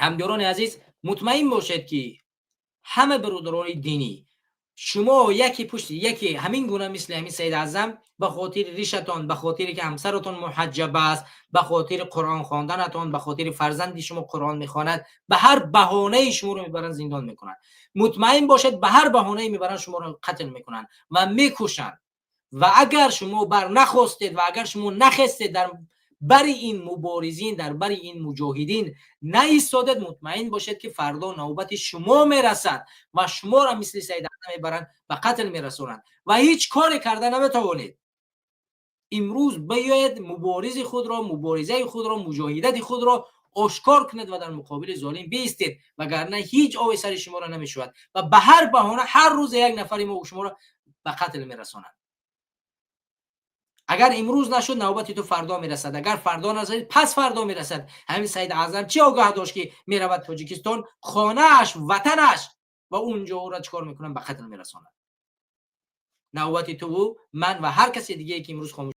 Ҳамдиёрони азиз, мутмаин бошед, ки ҳама бародарони динӣ шумо яке пушти яке ҳамин гуна, мисли ҳамин Саид Аъзам, ба хотири ришатон, ба хотире ки ҳамсаратон муҳаҷҷаба аст, ба хотири Қуръон хонданатон, ба хотири фарзанди шумо Қуръон мехонад, ба ҳар баҳонаи шуморо мебаранд, зиндон мекунанд. Мутмаин бошед, ба ҳар баҳонае мебаранд, шуморо қатл мекунанд ва мекушанд. Ва агар шумо бар нахостед ва агар шумо нахестед, дар бари ин муборизин, дар бари ин муҷоҳидин наистодед, мутмаин бошед, ки фардо навбати шумо мерасад ва шуморо мисли Саид Аъзам мебаранд, ба қатл мерасонанд ва ҳеҷ коре карда наметавонед. Имрӯз биёед, муборизи худро, муборизаи худро, муҷоҳидати худро ошкор кунед ва дар муқобили золим биистед, вагарна ҳеҷ оби сари шуморо намешавад ва ба ҳар баҳона ҳар рӯзе як нафари мо шуморо ба қатл мерасонанд. Агар имрӯз нашуд, навбати ту фардо мерасад, агар фардо нарасад, пас фардо мерасад. Ҳамин Саид Аъзам чӣ огаҳ дошт, ки меравад Тоҷикистон, хонааш, ватанаш, ва унҷо ӯро чӣ кор мекунанд? Ба қатл мерасонанд. Навбати туву ман ва ҳар касе дигае, ки имрӯз хомӯш